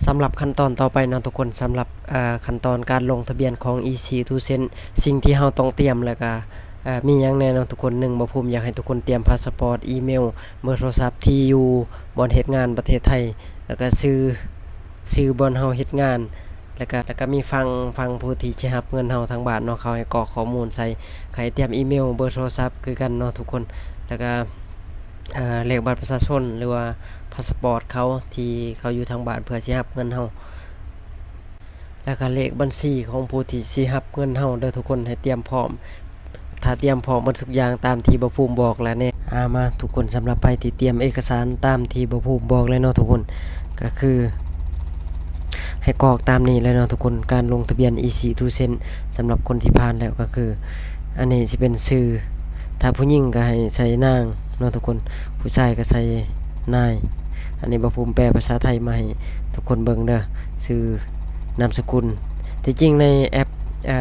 ສຳລັບຂັ້ນຕອນຕໍ່ໄປເນາະທຸກຄົນ, ສຳລັບ ເອີ ຂັ້ນຕອນການລົງທະບຽນຂອງ Easy to Send ສິ່ງທີ່ເຮົາຕ້ອງຕຽມ ແລ້ວກະ ເອີ ມີຫຍັງແດ່ເນາະທຸກຄົນ. ໜຶ່ງ ບ່າວພູມຢາກໃຫ້ທຸກຄົນຕຽມພາສະປອດ, ອີເມວ, ເບີໂທລະສັບ, ທີ່ຢູ່, ບ່ອນເຮັດງານປະເທດໄທ, ແລ້ວກະຊື່ ຊື່ບ່ອນເຮົາເຮັດງານ, ແລ້ວກະ ແລ້ວກະມີຝັ່ງ ຝັ່ງຜູ້ທີ່ຊິຮັບເງິນເຮົາທາງບ້ານເນາະ, ເຂົາໃຫ້ກອກຂໍ້ມູນໃສ່, ໃຫ້ຕຽມອີເມວ, ເບີໂທລະສັບຄືກັນເນາະທຸກຄົນ, ແລ້ວກະ ເອີ ເລກບັດປະຊາຊົນ ຫຼືວ່າພາສະປອດເຂົາ ທີ່ເຂົາຢູ່ທາງບ້ານ ເພື່ອຊິຮັບເງິນເຮົາ ແລ້ວກະເລກບັນຊີຂອງຜູ້ທີ່ຊິຮັບເງິນເຮົາເດີທຸກຄົນ, ໃຫ້ຕຽມພ້ອມ. ຖ້າຕຽມພ້ອມໝົດທຸກຢ່າງຕາມທີ່ບ່າວພູມບອກແລ້ວແນ່ ອາ ມາທຸກຄົນ, ສຳລັບໃຜທີ່ຕຽມເອກະສານຕາມທີ່ບ່າວພູມບອກແລ້ວເນາະທຸກຄົນ, ກະຄືໃຫ້ກອກຕາມນີ້ແຫຼະເນາະທຸກຄົນ. ການລົງທະບຽນ Easy to Send ສຳລັບຄົນທີ່ຜ່ານແລ້ວ ກະຄື ອັນນີ້ຊິເປັນຊື່, ຖ້າຜູ້ຍິງກະໃຫ້ໃສ່ນາງເນາະທຸກຄົນ, ຜູ້ຊາຍກະໃສ່ນາຍ. ອັນນີ້ບ່າວພູມແປພາສາໄທມາໃຫ້ທຸກຄົນເບິ່ງເດີ, ຊື່, ນາມສະກຸນ. ທີ່ຈິງໃນແອັບ ເອີ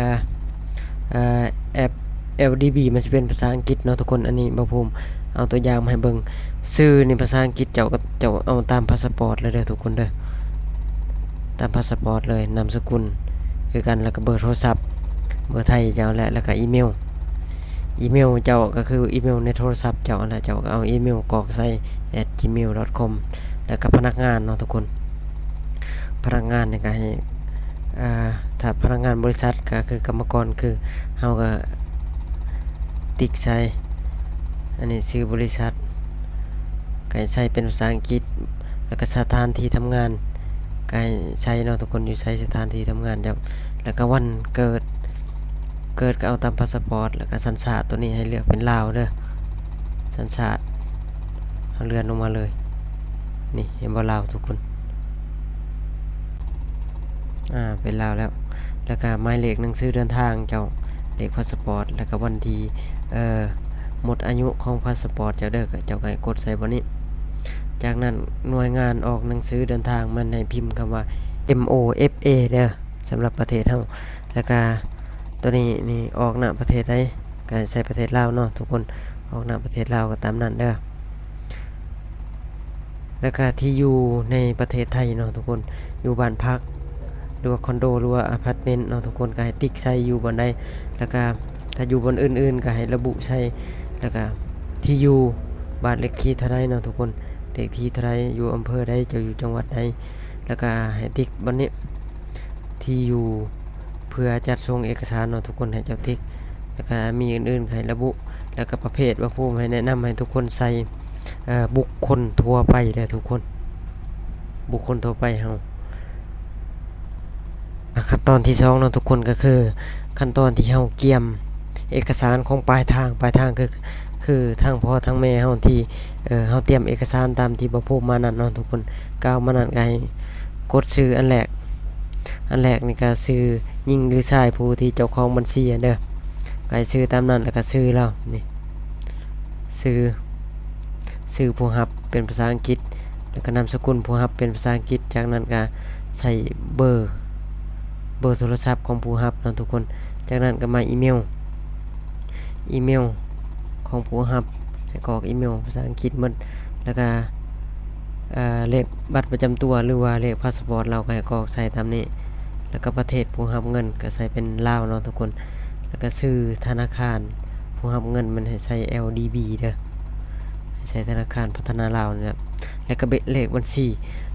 ເອີ ແອັບ ແອລດີບີ ມັນຊິເປັນພາສາອັງກິດເນາະທຸກຄົນ. ອັນນີ້ບ່າວພູມເອົາຕົວຢ່າງມາໃຫ້ເບິ່ງ, ຊື່ນີ້ພາສາອັງກິດ, ເຈົ້າກະ ເຈົ້າເອົາຕາມພາສະປອດເລີຍເດີທຸກຄົນເດີ, ຕາມພາສະປອດເລີຍ, ນາມສະກຸນຄືກັນ ແລ້ວກະເບີໂທລະສັບ, ເບີໄທເຈົ້າແຫຼະ, ແລ້ວກະອີເມວ, ອີເມວເຈົ້າກະຄືອີເມວໃນໂທລະສັບເຈົ້າຫັ້ນແຫຼະ, ເຈົ້າກະເອົາອີເມວກອກໃສ່ ແອັດຈີເມວດອດຄອມ ແລ້ວກະພະນັກງານເນາະທຸກຄົນ. ພະນັກງານນີ້ກະໃຫ້ ເອີ ຖ້າພະນັກງານບໍລິສັດກະຄືກຳມະກອນ, ຄືເຮົາກະຕິກໃສ່, ອັນນີ້ຊື່ບໍລິສັດ ກະໃຫ້ໃສ່ເປັນພາສາອັງກິດ, ແລ້ວກະສະຖານທີ່ທຳງານກະໃຫ້ໃສ່ເນາະທຸກຄົນ, ຢູ່ໃສສະຖານທີ່ທຳງານເຈົ້າ, ແລ້ວກະວັນເກີດ ເກີດກະເອົາຕາມພາສະປອດ, ແລ້ວກະສັນຊາດ ໂຕນີ້ໃຫ້ເລືອກເປັນລາວເດີ, ສັນຊາດ ເຮົາເລື່ອນລົງມາເລີຍ. ນີ້ເຫັນບໍ່ ລາວທຸກຄົນ, ອາ ເປັນລາວແລ້ວ. ແລ້ວກະໝາຍເລກໜັງສືເດີນທາງເຈົ້າ, ເລກພາສະປອດ, ແລ້ວກະວັນທີ ເອີ ໝົດອາຍຸຂອງພາສະປອດເຈົ້າເດີ, ເຈົ້າກະໃຫ້ກົດໃສ່ບ່ອນນີ້. ຈາກນັ້ນໜ່ວຍງານອອກໜັງສືເດີນທາງ ມັນໃຫ້ພິມຄຳວ່າ ເອັມໂອເອັຟເອ ເດີ ສຳລັບປະເທດເຮົາ. ແລ້ວກະໂຕນີ້ນີ້ອອກນະປະເທດໃດ ກະໃສ່ປະເທດລາວເນາະທຸກຄົນ, ອອກນະປະເທດລາວກະຕາມນັ້ນເດີ. ແລ້ວກະທີ່ຢູ່ໃນປະເທດໄທເນາະທຸກຄົນ, ຢູ່ບ້ານພັກ ຫຼືວ່າຄອນໂດ ຫຼືວ່າອາພາດເມັນເນາະທຸກຄົນ, ກະໃຫ້ຕິກໃສ່ຢູ່ບ່ອນໃດ, ແລ້ວກະຖ້າຢູ່ບ່ອນອື່ນໆກະໃຫ້ລະບຸໃສ່, ແລ້ວກະທີ່ຢູ່, ບ້ານເລກທີເທົ່າໃດເນາະທຸກຄົນ, ເລກທີເທົ່າໃດ, ຢູ່ອຳເພີໃດ, ເຈົ້າຢູ່ຈັງຫວັດໃດ, ແລ້ວກະໃຫ້ຕິກບ່ອນນີ້ ທີ່ຢູ່ ເພື່ອຈັດສົ່ງເອກະສານເນາະທຸກຄົນ, ໃຫ້ເຈົ້າຕິກ. ແລ້ວກະມີອື່ນໆໃຫ້ລະບຸ, ແລ້ວກະປະເພດ ບ່າວພູມໃຫ້ແນະນຳໃຫ້ທຸກຄົນໃສ່ ເອີ ບຸກຄົນທົ່ວໄປເດີທຸກຄົນ, ບຸກຄົນທົ່ວໄປເຮົາ. ອາ ຂັ້ນຕອນທີສອງເນາະທຸກຄົນ, ກະຄືຂັ້ນຕອນທີ່ເຮົາກຽມເອກະສານຂອງປາຍທາງ, ປາຍທາງຄື ຄືທາງພໍ່ທາງແມ່ເຮົາທີ່ ເອີ ເຮົາຕຽມເອກະສານຕາມທີ່ບ່າວພູມມານັ້ນເນາະທຸກຄົນ, ກ່າວມານັ້ນກະໃຫ້ ກົດຊື່ອັນແລກ, ອັນແລກນີ້ກະຊື່ຍິງຫຼືຊາຍ ຜູ້ທີ່ເຈົ້າຂອງບັນຊີຫັ້ນເດີ, ກະໃຫ້ຊື່ຕາມນັ້ນ ແລ້ວກະຊື່ລາວນີ້, ຊື່ ຊື່ຜູ້ຮັບເປັນພາສາອັງກິດ ແລ້ວກະນາມສະກຸນຜູ້ຮັບເປັນພາສາອັງກິດ, ຈາກນັ້ນກະໃສ່ເບີ ເບີໂທລະສັບຂອງຜູ້ຮັບເນາະທຸກຄົນ, ຈາກນັ້ນກະມາອີເມວ ອີເມວຂອງຜູ້ຮັບ ໃຫ້ກອກອີເມວພາສາອັງກິດໝົດ, ແລ້ວກະ ເອີ ເລກບັດປະຈຳຕົວ ຫຼືວ່າເລກພາສະປອດລາວ ກະໃຫ້ກອກໃສ່ຕາມນີ້, ແລ້ວກະປະເທດຜູ້ຮັບເງິນກະໃສ່ເປັນລາວເນາະທຸກຄົນ, ແລ້ວກະຊື່ທະນາຄານຜູ້ຮັບເງິນ ມັນໃຫ້ໃສ່ແອລດີບີເດີ, ໃສ່ທະນາຄານພັດທະນາລາວນີ້ແຫຼະ, ແລ້ວກະເບ- ເລກບັນຊີ,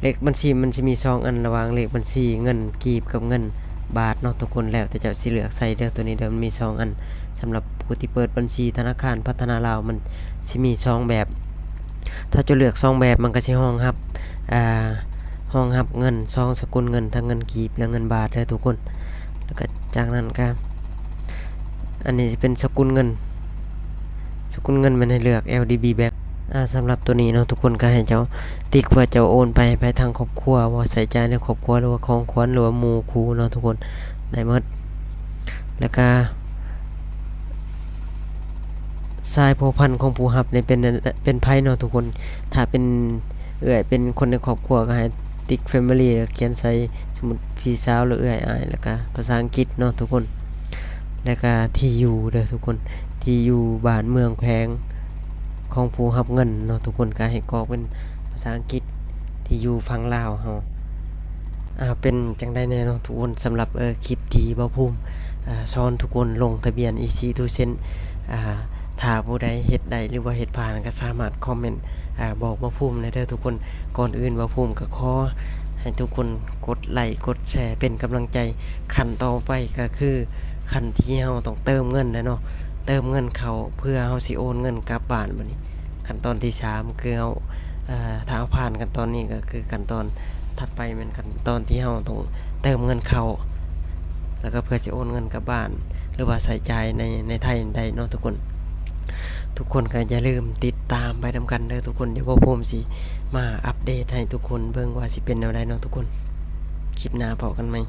ເລກບັນຊີມັນຊິມີສອງອັນ ລະຫວ່າງເລກບັນຊີເງິນກີບກັບເງິນບາດເນາະທຸກຄົນ, ແລ້ວແຕ່ເຈົ້າຊິເລືອກໃສ່ເດີ, ໂຕນີ້ເດີ ມັນມີສອງອັນ. ສຳລັບຜູ້ທີ່ເປີດບັນຊີທະນາຄານພັດທະນາລາວ ມັນຊິມີສອງແບບ, ຖ້າເຈົ້າເລືອກສອງແບບ ມັນກະຊິຮອງຮັບ ອາ ຮອງຮັບເງິນສອງສະກຸນເງິນ ທັງເງິນກີບ ແລະ ເງິນບາດເດີທຸກຄົນ, ແລ້ວກະຈາກນັ້ນກະ ອັນນີ້ຊິເປັນສະກຸນເງິນ, ສະກຸນເງິນແມ່ນໃຫ້ເລືອກແອລດີບີແບັງ. ອາ ສຳລັບໂຕນີ້ເນາະທຸກຄົນ ກະໃຫ້ເຈົ້າຕິກວ່າເຈົ້າໂອນໄປໃຜທາງຄອບຄົວ ວ່າໃຊ້ຈ່າຍໃນຄອບຄົວ ຫຼືວ່າຂອງຂວັນ ຫຼືວ່າໝູ່ຄູ່ເນາະທຸກຄົນ, ໄດ້ໝົດ. ແລ້ວກະສາຍພົວພັນຂອງຜູ້ຮັບນີ້ເປັນ ເປັນໃຜເນາະທຸກຄົນ, ຖ້າເປັນເອື້ອຍ ເປັນຄົນໃນຄອບຄົວ ກະໃຫ້ຕິກແຟມິລີ ແລ້ວຂຽນໃສ່ ສົມມຸດພີ່ສາວ ຫຼືເອື້ອຍ ອ້າຍ ແລ້ວກະພາສາອັງກິດເນາະທຸກຄົນ, ແລ້ວກະທີ່ຢູ່ເດີທຸກຄົນ, ທີ່ຢູ່ ບ້ານ ເມືອງ ແຂວງ ຂອງຜູ້ຮັບເງິນເນາະທຸກຄົນ, ກະໃຫ້ກອກເປັນພາສາອັງກິດ ທີ່ຢູ່ຝັ່ງລາວເຮົາ. ອ່າ ເປັນຈັ່ງໃດແດ່ເນາະທຸກຄົນ ສຳລັບ ເອີ ຄລິບທີ່ບ່າວພູມ ອ່າ ສອນທຸກຄົນລົງທະບຽນ Easy to Send ອ່າ ຖ້າຜູ້ໃດເຮັດໄດ້ ຫຼືວ່າເຮັດຜ່ານ ກໍສາມາດຄອມເມັນ ອ່າ ບອກບ່າວພູມແດ່ເດີທຸກຄົນ. ກ່ອນອື່ນບ່າວພູມກໍຂໍໃຫ້ທຸກຄົນກົດໄລກົດແຊເປັນກຳລັງໃຈ. ຂັ້ນຕໍ່ໄປກໍຄືຂັ້ນທີ່ເຮົາຕ້ອງເຕີມເງິນແຫຼະເນາະ ເຕີມເງິນເຂົ້າເພື່ອເຮົາຊິໂອນເງິນກັບບ້ານ. ບັດນີ້ຂັ້ນຕອນທີ່ສາມຄືເຮົາ ເອີ ຖ້າເຮົາຜ່ານຂັ້ນຕອນນີ້ ກໍຄືຂັ້ນຕອນຖັດໄປແມ່ນຂັ້ນຕອນທີ່ເຮົາຕ້ອງເຕີມເງິນເຂົ້າ ແລ້ວກໍເພື່ອຊິໂອນເງິນກັບບ້ານ ຫຼືວ່າໃຊ້ຈ່າຍໃນ ໃນໄທໄດ້ເນາະທຸກຄົນ. ທຸກຄົນກໍຢ່າລືມຕິດຕາມໄປນຳກັນເດີທຸກຄົນ. ດຽວບ່າວພູມຊິມາອັບເດດໃຫ້ທຸກຄົນເບິ່ງວ່າຊິເປັນແນວໃດເນາະທຸກຄົນ. ຄລິບໜ້າພໍ້ກັນໃໝ່.